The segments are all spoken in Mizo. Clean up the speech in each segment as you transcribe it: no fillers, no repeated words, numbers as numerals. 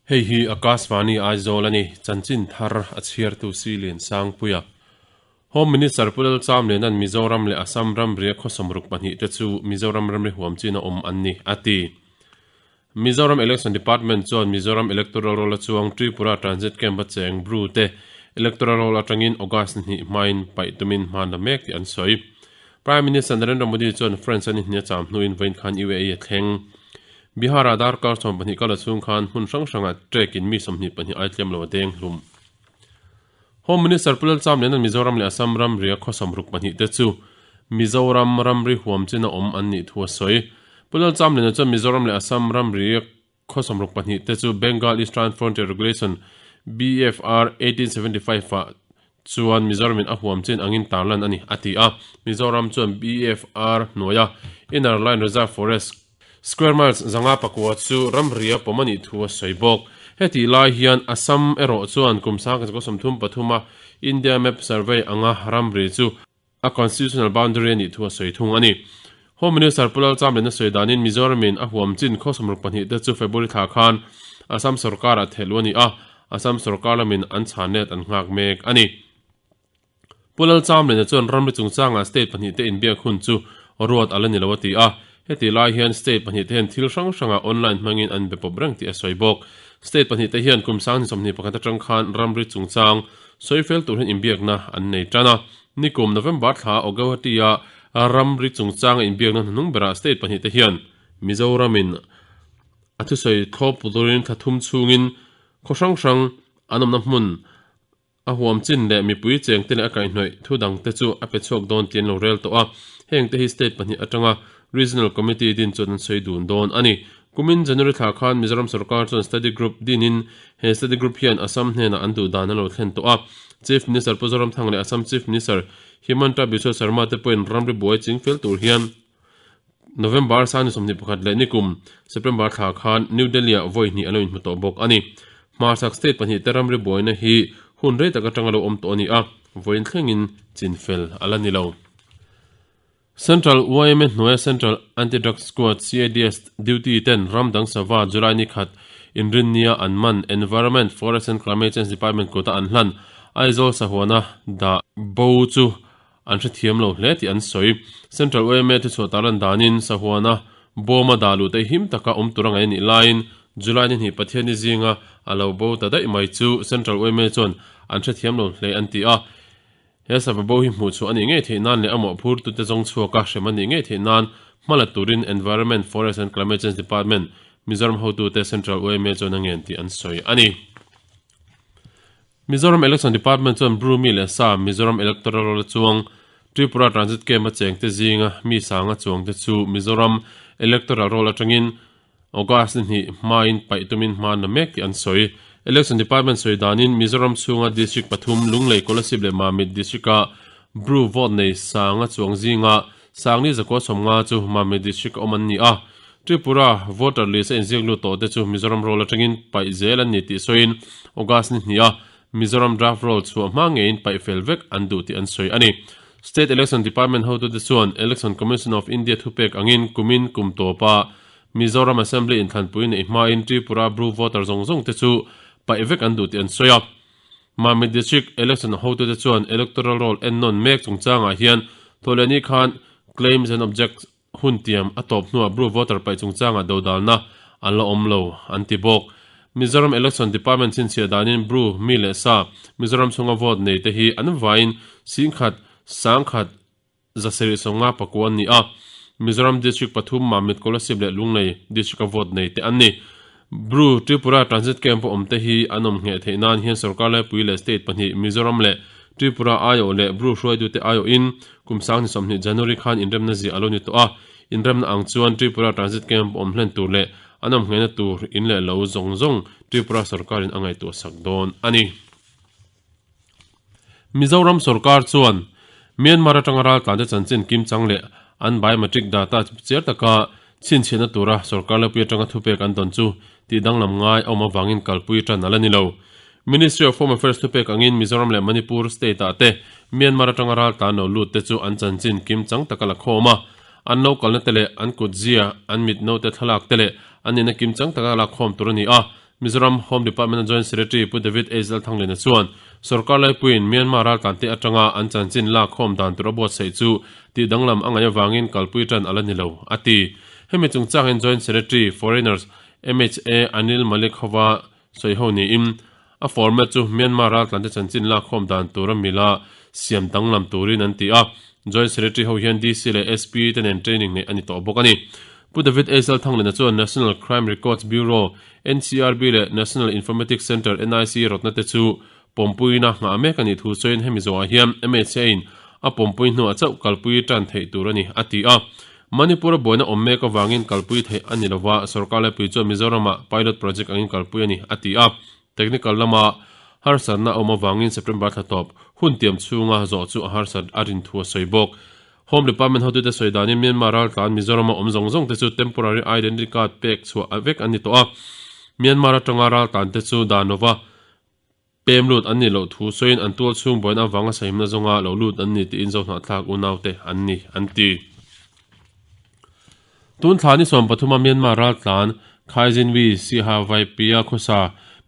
Hei hi Akashvani Aizawl a ni, chanchin thar a chhiartu Si Lian Sangpuia. Home Minister Pu Lalchamliana'n Mizoram leh Assam ramria khaw 62 te chu Mizoram ramri huam chin a awm an ni, a ti. Mizoram Election Department chuan Mizoram Electoral Roll a chuang Tripura Transit Camp a cheng Bru te Electoral Roll atangin August ni hnih hmain paih tumin hman la mek tih an sawi. Prime Minister Narendra Modi chuan France a ni hnih a cham hnuin vawiin khan UAE a thleng. Bihar-ah darkar 12 kal a chhung khan hmun hrang hrangah trek in mi 22 ai tlem lo a deng hlum. Home Minister Pu Lalchamliana'n Mizoram leh Assam ramria khaw 62 te chu Mizoram ramri huam chin a awm an nih thu a sawi. Pu Lalchamliana chuan Mizoram leh Assam ramri khaw 62 te chu Bengal Eastern Frontier Regulation, BFR, 1875 ah chuan Mizoramin a huam chin angin tarlan a ni, a ti a. Mizoram chuan BFR hnuaia Inner Line Reserve Forest, Square miles 504 chu ramria pawm a nih thu a sawi bawk. Hetih lai hian Assam erawh chuan kum 1933 a India Map Survey anga ramri chu a constitutional boundary a nih thu a sawi thung a ni. Home Minister Pu Lalchamliana sawi danin Mizoramin a huam chin khaw 62 te chu February thla khan Assam sorkarah thehluh a ni a, Assam sorkar lamin an chhan let an nghak mek a ni. Pu Lalchamliana chuan ramri chungchangah state pahnihte inbiak hun chu ruat a la ni lo a ti a, heti lai hian state pahnihte hian thil hrang hrangah online hmangin an be pawp reng tih a sawi bawk. State pahnihte hian kum 2021 atang khan ramri chungchang sawi fel tur hian inbiakna an nei tan a. Nikum November thla Guwahati-a ramri chungchanga inbiakna hnuhnung berah state pahnihte hian Mizoramin a thusawi thlawp turin thla thum chhungin khaw hrang hrang an awmna hmun A huam chin leh mipui chengte leh a kaihhnawih thu dangte chu a pe chhuak dawn tih an lo rel tawh a, hengte hi state pahnih atanga Regional Committee din chuan an sawi dun dawn a ni. Kumin January thla khan Mizoram sorkar chuan Study Group dinin he Study Group hian Assam hnenah an duh dan an lo thlen tawh a. Chief Minister Pu Zoramthanga leh Assam Chief Minister Himanta Biswa Sarma te pawhin ramri buai chingfel tur hian November 21 leh nikum September thla khan New Delhi-ah vawi hnih a lo inhmu tawh bawk a ni. Hmarchhak state pahnih te ramri buaina hi hun rei tak atanga lo awm tawh a ni a, vawiin thlengin chinfel a la ni lo. Central yma hnuaia Central Anti-Drug Squad, CADS, duty ten ram dang sava July ni khat inrinnia an man Environment, Forest and Climate Change Department kuta an hlan Aizawl sahuana dah bo chu An hrethiam lo hle tih an sawi. Central yma thuchhuah tarlan danin Sahuana bawma dah luh te him taka awm tur a ngaih a nih laiin July ni hnih Pathianni zinga a lo bo ta daih mai chu Central yma chuan an hrethiam lo hle an ti a. He sava bo hi hmuh chhuah a nih ngei theih nan leh a mawhphurtute zawng chhuaka hrem a nih ngei theih nan hma la turin Environment, Forest and Climate Change Department, Mizoram hotute Central yma chuan a ngen tih an sawi a ni. Mizoram Election Department chuan Bru mi leh sa Mizoram Electoral Roll a chuang Tripura Transit Camp a chengte zinga mi sanga chuangte chu Mizoram Electoral Roll atangin August ni hnih hmain paih tumin hma na mek tih an sawi. Election Department sawi danin Mizoram chhunga District pathum Lunglei, Kolasib leh Mamit District-a Bru vote nei sanga chuang zinga Sangni zakua sawmnga chu Mamit District a awm an ni a. Tripura voter list a inziak lut tawh te chu Mizoram roll atangin paih zel an ni tih sawiin August ni hnih a Mizoram draft roll chhuah hma ngeiin paih fel vek an duh tih an sawi a ni. State Election Department hotute chuan Election Commission of India thupek angin kumin kum tawpa Mizoram Assembly inthlanpui neih hmain Tripura Bru voter zawng zawng te chu paih vek an duh tih an sawi a. Mamit District Election hotute chuan Electoral Roll ennawn mek chungchangah hian Thawhlehni khan Claims and Objects hun tiam a tawp hnuah Bru voter paih chungchangah dodalna an la awm lo an ti bawk. Mizoram Election Department chhinchhiah danin Bru mi leh sa Mizoram chhunga vote nei te hi an vaiin 10,000 10,000 759 an ni a, Mizoram District pathum Mamit, Kolasib leh Lunglei District-a vote nei te an ni. Bru Tripura Transit Camp-a awm te hi an awm ngheh theih nan hian sorkar laipui leh state pahnih Mizoram leh Tripura aiawh leh Bru hruaitute aiawhin kum 2020 January khan inremna ziah a lo ni tawh a, inremna ang chuan Tripura Transit Camp awm hlen tur leh an awm nghehna tur in leh lo zawng zawng Tripura sorkarin a ngaihtuah sak dawn a ni. Mizoram sorkar chuan Myanmar atanga raltlante chanchin kimchang leh an biometric data chiar taka chhinchhiahna tura sorkar lepui atanga thupek an dawn chu tih danglam ngai a awm avangin kalpui tan a la ni lo. Ministry of Home Affairs thupek angin Mizoram leh Manipur state-ah te Myanmar atanga raltlan lo lut te chu an chanchin kimchang taka la khawm a, an lo kalna te leh an kutzia, an mit note thlalak te leh an nihna kimchang taka la khawm tur a ni a. Mizoram Home Department-a Joint Secretary Pu David H. Lalthangliana chuan sorkar laipuiin Myanmar raltlante atanga an chanchin lak khawm dan tur a buatsaih chu tih danglam a ngaih avangin kalpui tan a la ni lo, a ti. Hemi chungchangin Joint Secretary, Foreigners, MHA Anil Malik hova sawi ho niin a format chu Myanmar raltlante chanchin lak khawm dan tur a mila siam danglam turin an ti a. Joint Secretary ho hian DC leh SP te nen training neih a ni tawh bawk a ni. Pu David A. Zalthanglina chuan National Crime Records Bureau, NCRB, leh National Informatics Centre, NIC, rawtna te chu pawmpuina nghah mek a nih thu sawiin hemi zawhah hian MHA-in a pawmpui hnuah chauh kalpui tan theih tur a ni, a ti a. Manipur-a buaina awm mek avangin kalpui theih a ni lova, sorkar laipui chuan Mizoram-ah pilot project angin kalpui a ni, a ti a. Technical lama harsatna a awm avangin September thla tawp hun tiam chhunga zawh chu a harsat a rin thu a sawi bawk. Home Department hotute sawi danin Myanmar raltlan Mizorama awm zawng zawng te chu temporary identity card pek chhuah a vek an ni tawh a. Myanmar atanga raltlan te chu dan lova pem lut an nih loh thu sawiin an tual chhung buaina avanga sahimna zawnga lo lut an ni tiin Zohnahthlak unaute an ni an ti. Tun thla ni 13 a Myanmar raltlan Khaijinwi Siha Vaipia khawsa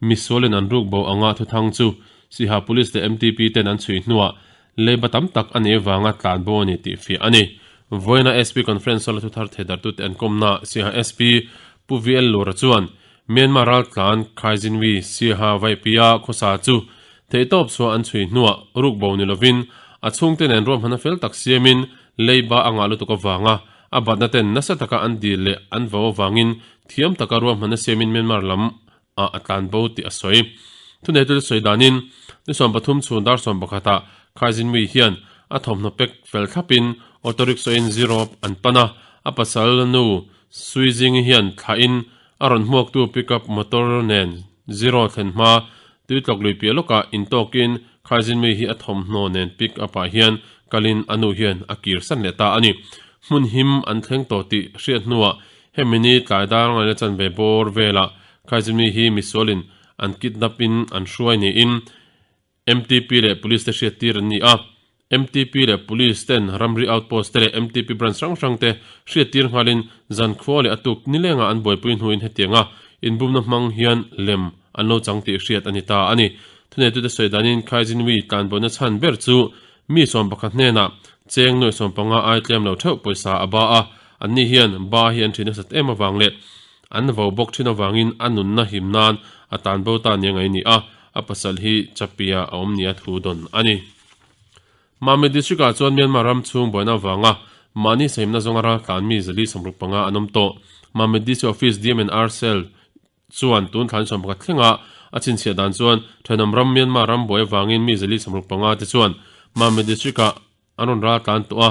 misualin an ruk bo anga thuthang chu Siha Police leh MTP ten an chhui hnuah Leiba tam tak a nih avanga tlan bo a ni tih fiah a ni. Vawiina SP Conference Hall-a thuthar theidartute an kawmna Siaha SP Pu VL Lura chuan Myanmar raltlan Khaijinwi Siaha Vaipia khawsa chu theihtawp chhuah an chhui hnuah ruk bo ni lovin a chhungte nen ruahmanna fel tak siamin leiba a ngah lutuk avanga a batna ten nasa taka an dil leh an vo avangin thiam taka ruahmanna siamin Myanmar lam ah a tlan bo tih a sawi. Thuneitute sawi danin, ni 13 chhun dar 11 ah Khaijinmi hian a thawmhnaw pek fel thlapin auto rickshaw in zero an pan a, a pasal nu Suizingi hian thlahin a rawn hmuaktu pickup motor nen zero thlen hma tuitlawk lui piah lawkah intawkin Khaijinmi hi a thawmhnaw nen pick up ah hian kalin a nu hian a kir san leh ta a ni. Hmun him an thleng tawh tih hriat hnuah Hemi ni tlai dar ngaina chanve bawr velah Khaizimi hi misualin an kidnap in an hruai niin MTP leh Police te hriattir an ni a. MTP leh Police ten ramri outpost te leh MTP branch hrang hrang te hriattir nghalin zankhua leh a tuk nilengah an buaipui hnuin hetianga inbumna hmang hian lem an lo chang tih hriat a ni ta a ni. Thuneitute sawi danin Khaijinwi tlanbawhna chhan ber chu Mi 11 hnenah cheng nuai 15 ai tlem lo theuh pawisa a ba a, anni hian ba hi an thin nasat em avang leh an vo bawk thin avangin a nunna him nan a tan bo ta nia ngai ni a, a pasal hi Chapia a awm nia thu dawn a ni. Mamit District ah chuan Myanmar ram chhung buaina avanga mahni sahimna zawnga raltlan mi 475 an awm tawh. Mamit DC Office DMNR Cell chuan tun thlan 11 thlenga a chhinchhiah dan chuan thenawm ram Myanmar ram buai avangin mi 475 te chuan Mamit District ah an rawn ral tlan tawh a,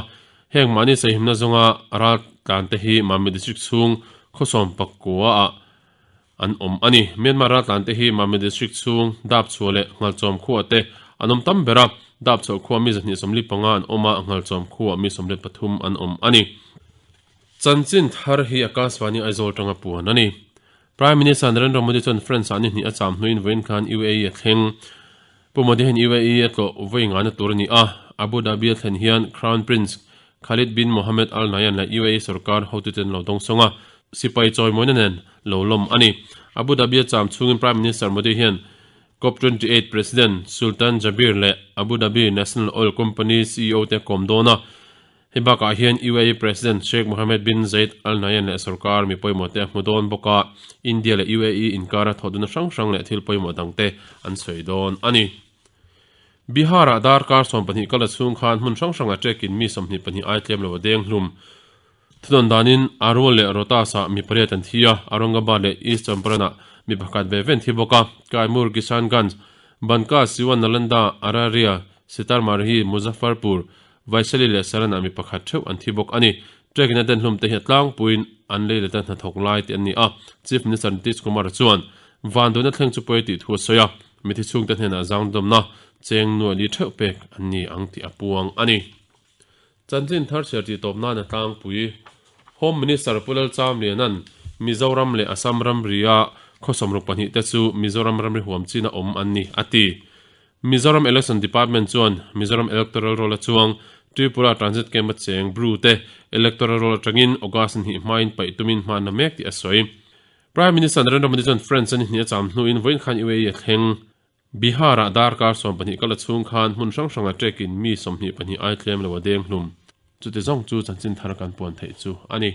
heng mahni saihimna zawnga ral tlan te hi Mamit District chhung khawsawm pakua ah an awm a ni. Myanmar ral tlan te hi Mamit District chhung Dapchhuah leh Nghalchawm khuaah te an awm tam ber a, Dapchhuah khuaa mi 245 an awm a, Nghalchawm khuaah mi 93 an awm a ni. Chanchin thar hi Akashvani Aizawl tanga puan a ni. Prime Minister Narendra Modi chuan France ah ni hnih a cham hnuin vawiin khan UAE a thleng. Pu Modi hian UAE a tlawh vawi ngaina tur a ni a, Abu Dhabi a thlen hian Crown Prince Khalid bin Mohammed Al Nahyan leh UAE sorkar hotute an lo dawngsawng a, sipai chawimawina nen lo lawm a ni. Abu Dhabi a cham chhungin Prime Minister Modi hian Cop 28 President Sultan Jabir leh Abu Dhabi National Oil Company CEO te a kawm dawn a, Hei bakah hian UAE President Sheikh Mohammed bin Zayed Al Nahyan leh sorkar mi pawimawh te a hmu dawn bawk a, India leh UAE inkara thawhduna hrang hrang leh thil pawimawh dangte an sawi dawn a ni. Bihar-ah darkar 12 kal a chhung khan hmun hrang hrangah trekin mi 22 ai tlem lo a deng hlum. Thunawn danin Arwal leh Rohtas-ah mi pariat an thi a, Aurangabad leh East Champaran-ah mi pakhat ve ve an thi bawk a, Kaimur, Kishanganj, Banka, Siwan, Nalanda, Araria, Sitarmarhi, Muzaffarpur, Vaishali leh Saran-ah mi pakhat theuh an thi bawk a ni. Trekking-a den hlum te hi a tlangpuiin an lei leta hnathawk lai tih an ni a, Chief Minister Nitish Kumar chuan vanduaina thleng chu pawi tih thu a sawi a, mithi chhungte hnenah zangdawmna cheng nuai li theuh pek an ni ang tih a puang a ni. Chanchin thar chhiar tih tawp nan a tlangpui. Home Minister Pu Lalchamliana'n Mizoram leh Assam ramria khaw 62 te chu Mizoram ramri huam chin a awm an ni a ti. Mizoram Election Department chuan Mizoram Electoral Roll a chuang Tripura Transit Camp a cheng Bru te Electoral Roll atangin August hnih hmain paih tumin hmanna mek tih a sawi. Prime Minister Narendra Modi chuan France a ni hnih a cham hnuin vawiin khan UAE a thleng. Bihar-ah darkar 12 kal a chhung khan hmun hrang hranga trekin mi 22 ai tlem lo a deng hlum. Chuti zawng chu chanchin thar kan puan theih chu a ni.